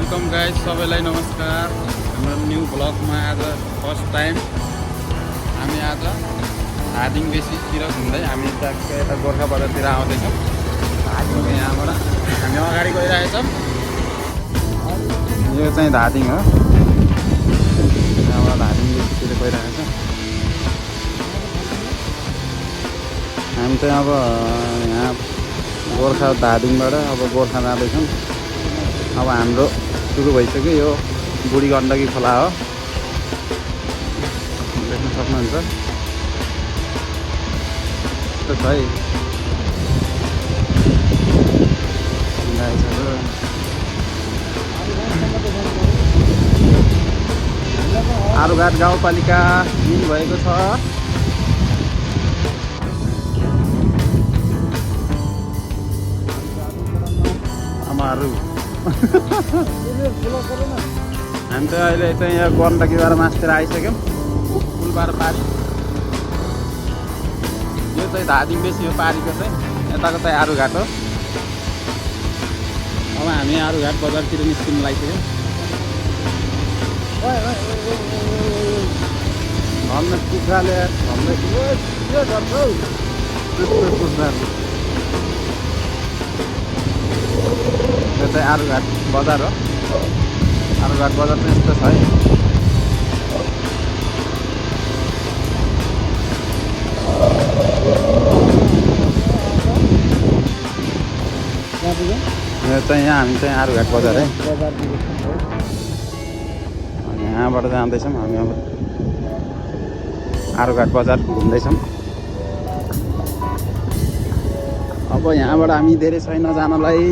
Welcome guys, सबैलाई नमस्कार। हाम्रो न्यू ब्लगमा आज फर्स्ट टाइम हामी आज धादिङ बेसीतिर घुम्दै हामी यता गोर्खा बजारतिर आउँदैछौँ। यहाँबाट हामी अगाडि गइरहेछौँ। यो चाहिँ धादिङ हो। यहाँबाट धादिङ बेसीतिर गइरहेछौँ। हामी चाहिँ अब यहाँ गोर्खा धादिङबाट अब गोर्खा जाँदैछौँ। अब हाम्रो सुरु भइसक्यो। यो बुढी गण्डकी खोला हो, देख्न सक्नुहुन्छ। यस्तो छ है गाईहरू। आरुघाट गाउँपालिका भएको छ। आमाहरू हामी चाहिँ अहिले चाहिँ यहाँ गण्डकीबाट मास्तिर आइसक्यौँ। पुलबाट पारी यो चाहिँ धादिङ बेसी हो, पारीको चाहिँ यताको चाहिँ आरुघाट हो। अब हामी आरुघाट बजारतिर निस्किनु लागिसक्यौँ। भन्ने कुखुराले भन्दै के गर्छौ त्यस्तो कुखुराले। यो चाहिँ आरुघाट बजार हो। आरुघाट बजार चाहिँ यस्तो छ है। यो चाहिँ यहाँ हामी चाहिँ आरुघाट बजार है। यहाँबाट जाँदैछौँ हामी। अब आरुघाट बजार घुम्दैछौँ। अब यहाँबाट हामी धेरै छैन जानलाई।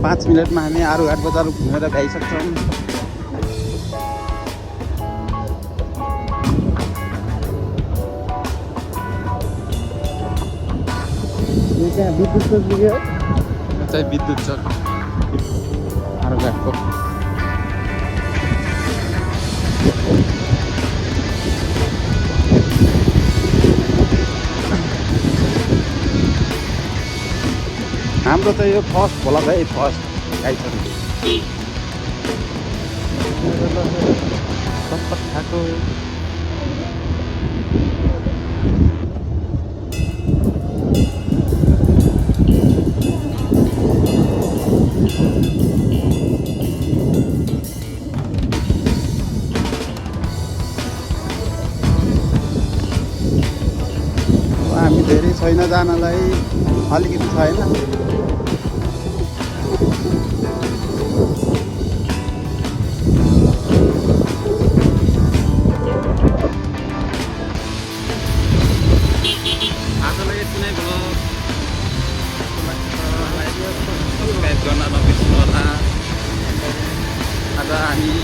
5 मिनटमा हामी आरुघाट बजार घुमेर भ्याइसक्छौँ। यो चाहिँ विद्युत चोक पुग्यो। यो चाहिँ विद्युत चोक आरुघाटको। हाम्रो चाहिँ यो फर्स्ट भ्लग है, फर्स्ट गाइसहरू खाएको। हामी धेरै छैन जानलाई, अलिकति छैन। सब्सक्राइब गर्न नबिर्सनु होला। आज हामी